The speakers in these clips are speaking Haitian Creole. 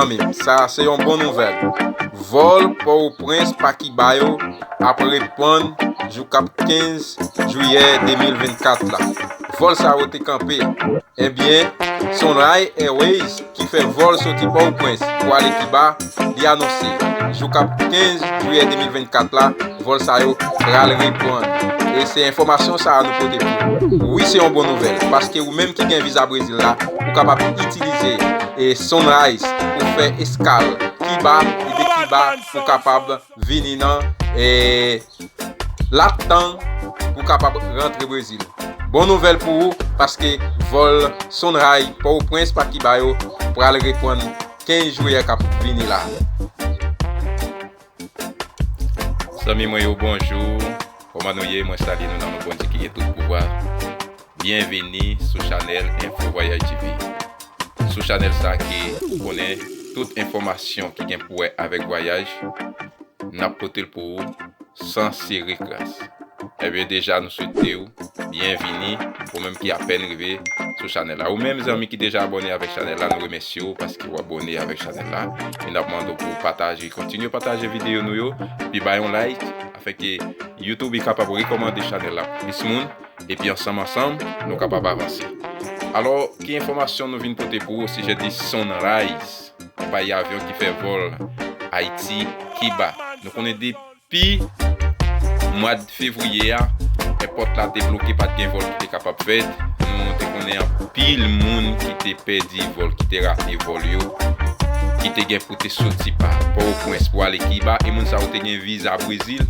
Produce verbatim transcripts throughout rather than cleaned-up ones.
Zanmi m, sa a se yon bon nouvèl. Vòl Pòtoprens pa Kiba yo ap reprann jou k ap kenz jiyè de mil vennkat la. Vòl sa yo te kanpe. Ebyen, Sunrise Airways ki fè vòl soti Pòtoprens pou ale Kiba, li anonse jou k ap kenz jiyè de mil vennkat la, vòl sa yo pral reprann. E se enfòmasyon sa a nou pote pou ou. Wi, se yon bon nouvèl, paske ou menm ki gen viza Brezil la, ou kapab itilize e Sunrise pou fè eskal Kiba, e de Kiba pou kapab vini nan e Latam pou kapab rantre Brezil. Bon nouvèl pou ou, paske vòl Sunrise Pòtoprens pa Kiba yo pral reprann kenz jiyè k ap vini la. Zanmi mwen yo, bonjou. Kòman nou ye? Mwen salye nou nan non Bondye ki gen tout pouvwa. Byenvini sou chanèl Info Voyage T V. Sou chanèl sa ke ou konnen tout enfòmasyon ki gen pou wè avèk vwayaj, n ap pote l pou ou san sere kras. Ebyen, deja, nou swete w byenvini, ou menm ki apèn rive sou chanèl la. Ou menm, zanmi ki deja abòne avèk chanèl la, nou remèsye w paske w abòne avèk chanèl la. E n ap mande w pou w pataje, kontinye pataje videyo nou yo, epi bay yon like, afenke YouTube li kapab rekòmande chanèl la pou plis moun, epi ansanm, ansanm, nou kapab avanse. Alò, ki enfòmasyon nou vin pote pou ou osijè de Sunrise, konpayi avyon ki fè vòl Ayiti, Kiba? Nou konnen depi mwa fevriye a, èpòt la te bloke, pa t gen vòl ki te kapab fèt. Nou te konnen anpil moun ki te pèdi vòl, ki te rate vòl yo, ki te gen pou te soti pa Pòtoprens pou ale Kiba, e moun sa yo te gen viza Brezil.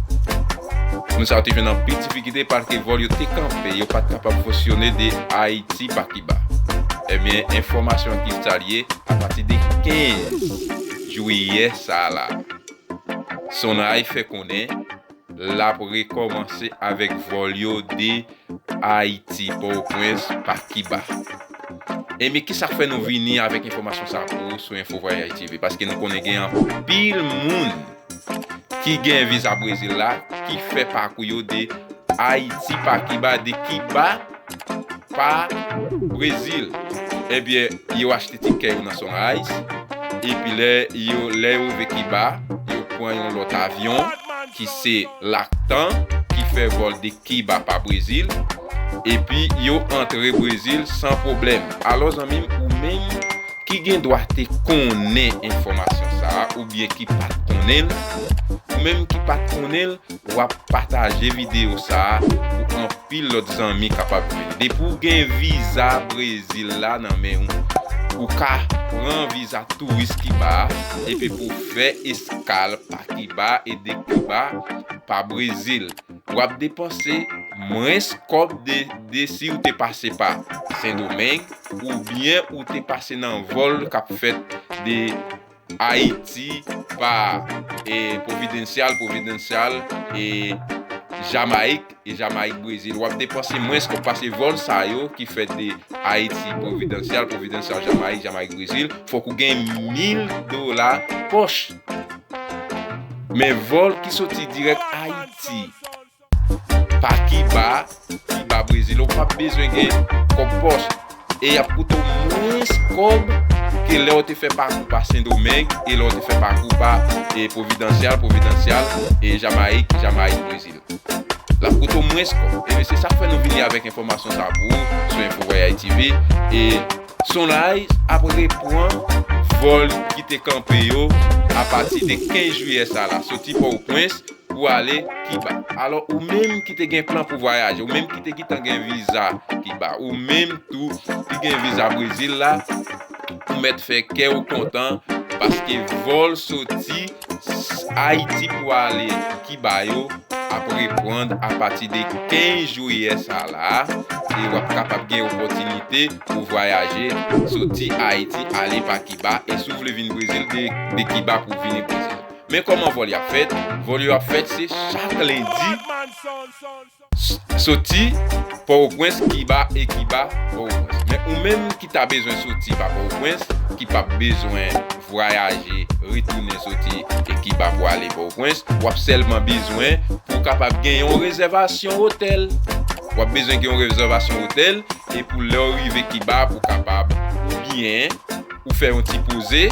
Moun sa yo te jwenn anpil difikilte paske vòl yo te kanpe, yo pa t kapab fonksyone de Ayiti pa Kiba. Ebyen, enfòmasyon ki sa l ye, apati de kenz jiyè sa la, Sunrise fè konnen l ap rekòmanse avèk vòl yo de Ayiti, Pòtoprens, pa Kiba. Ebyen, kisa k fè nou vini avèk enfòmasyon sa pou ou sou Info Voyage T V? Paske nou konnen gen anpil moun ki gen viza Brezil la, ki fè pakou yo de Ayiti pa Kiba, de Kiba pa Brezil. Ebyen, yo achte tikè yo nan Sunrise, epi lè yo, lè yo rive Kiba, yo pran yon lòt avyon ki se Latam, ki fè vòl de Kiba pa Brezil, epi yo antre Brezil san pwoblèm. Alò, zanmi m, ou menm ki gen dwa te konnen enfòmasyon sa a, oubyen ki pa t konnen l, ou menm ki pa t konnen l, w ap pataje videyo sa a pou anpil lòt zanmi kapab vini. Depi w gen viza Brezil la nan men w, ou ka pran viza touris Kiba a, epi pou w fè eskal pa Kiba e de Kiba pa Brezil. W ap depanse mwens kòb de, de si w te pase pa Sendomeng, oubyen ou te pase nan vòl k ap fèt de Ayiti pa, e, Providencial, Providencial, e, Jamayik, e Jamayik, Brezil. W ap depanse mwens kòb pase vòl sa yo ki fèt de Ayiti, Providencial, Providencial, Jamayik, Jamayik, Brezil. Fòk ou gen mil dola pòch. Men vòl ki soti dirèk Ayiti pa Kiba, Kiba, Brezil, ou p ap bezwen gen kòb pòch. E y ap koute w mwens kòb ke lè w te fè pakou pa Sendomeng e lè w te fè pakou pa, e, Providencial, Providencial, e, Jamayik, Jamayik, Brezil. L ap koute w mwens kòb. Ebyen, se sa k fè nou vini avèk enfòmasyon sa a pou ou sou Info Voyage T V. E Sunrise ap reprann vòl ki te kanpe yo apati de kenz jiyè sa la, soti Pòtoprens pou ale Kiba. Alò, ou menm ki te gen plan pou vwayaje, ou menm ki te gentan gen viza Kiba, ou menm tou ki gen viza Brezil la, ou mèt fè kè w kontan, paske vòl soti Ayiti pou ale Kiba yo ap reprann apati de kenz jiyè sa la, e w ap kapab gen opòtinite pou vwayaje soti Ayiti ale pa Kiba, e si w vle vin Brezil, de, de Kiba pou vini Brezil. Men kòman vòl y ap fèt? Vòl yo ap fèt se chak lendi, s-, soti Pòtoprens, Kiba, e Kiba, Pòtoprens. Men ou menm ki ta bezwen soti pa Pòtoprens, ki p ap bezwen vwayaje, retounen soti e Kiba pou ale Pòtoprens, w ap sèlman bezwen pou w kapab gen yon rezèvasyon otèl. W ap bezwen gen yon rezèvasyon otèl, e pou lè w rive Kiba, pou w kapab, oubyen ou fè yon ti poze,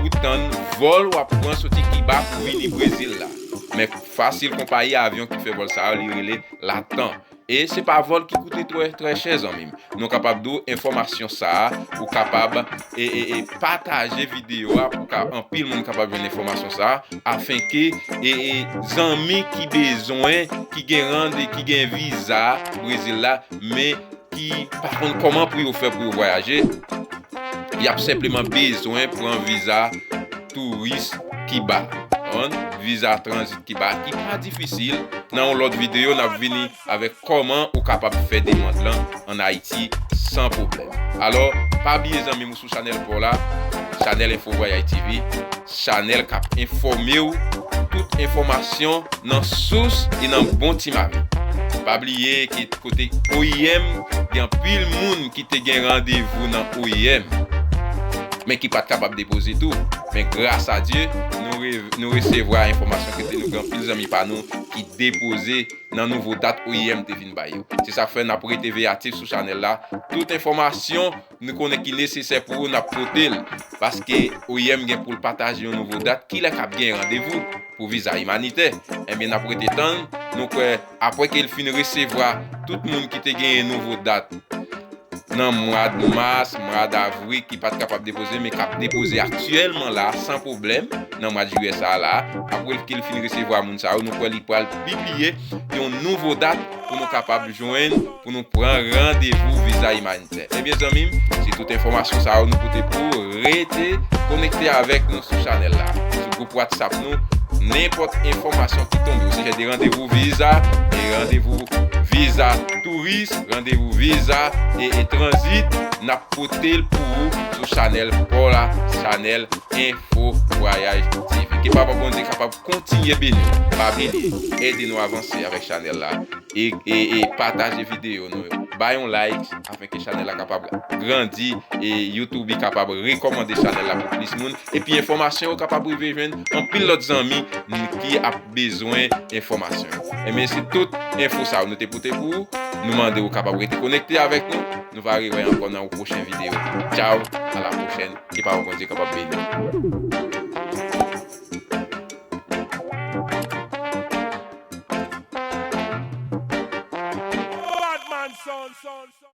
ou tann vòl w ap pran soti Kiba pou vini Brezil la. Men fasil konpayi avyon ki fè vòl sa yo, li rele Latam. E se pa vòl ki koute trè, trè chè, zanmi m. Nou kapab di w enfòmasyon sa a, ou kapab e, e, e pataje videyo a pou ka, anpil moun kapab jwenn enfòmasyon sa a, afenke e, e zanmi ki bezwen, ki gen rande, ki gen viza Brezil la, men ki pa konn kòman pou yo fè pou yo vwayaje, y ap senpleman bezwen pran viza touris Kiba. Konprann? Viza tranzit Kiba ki pa difisil. Nan yon lòt videyo, n ap vini avèk kòman ou kapab fè demann lan ann Ayiti san pwoblèm. Alò, pa bliye zanmi m, ou sou chanèl pa w la, chanèl Enfo Vwayaj T V, chanèl k ap enfòme w tout enfòmasyon nan sous e nan bon ti mami. Pa bliye ke kote O I M, gen anpil moun ki te gen randevou nan O I M, men ki pa t kapab depoze tou. Men gras a Dye, nou re-, nou resevwa enfòmasyon kote nou gen anpil zanmi pa nou ki depoze nan nouvo dat O I M te vin ba yo. Se sa k fè n ap rete veyatif sou chanèl la. Tout enfòmasyon nou konnen ki nesesè pou ou, n ap pote l. Paske O I M gen pou l pataje yon nouvo dat, kilè k ap gen randevou pou viza imanitè. Ebyen, n ap rete tann. Nou kwè, apre ke l fin resevwa tout moun ki te genyen nouvo dat nan mwa mas, mwa davril, ki pa t kapab depoze, men k ap depoze aktyèlman la, san pwoblèm, nan mwa jiyè sa a la, apre ke l fin resevwa moun sa yo, nou kwè li pral pibliye yon nouvo dat pou nou kapab jwenn, pou nou pran randevou viza imanitè. Ebyen, zanmi m, se tout enfòmasyon sa yo nou pote pou ou. Rete konekte avèk nou sou chanèl la, sou gwoup WhatsApp nou. Nenpòt enfòmasyon ki tonbe osijè de randevou viza, e randevou viza touris, randevou viza e, e tranzit, n ap pote l pou ou sou chanèl pa w la, chanèl Enfo Vwayaj T V. Ke Papa Bondye kapab kontinye beni w. Pa bliye, ede nou avanse avèk chanèl la. E, e, e pataje videyo nou yo. Bay yon like, afenke chanèl la kapab grandi e YouTube li kapab rekòmande chanèl la pou plis moun. Epi enfòmasyon yo kapab rive jwenn anpil lòt zanmi n-, ki ap bezwen enfòmasyon yo. Ebyen, se tout enfo sa yo nou te pote pou ou. Nou mande ou kapab rete konekte avèk nou. Nou va rewè ankò nan yon pwochen videyo. Tchaw, a la pwochèn. Ke Papa Bondye kapab beni w.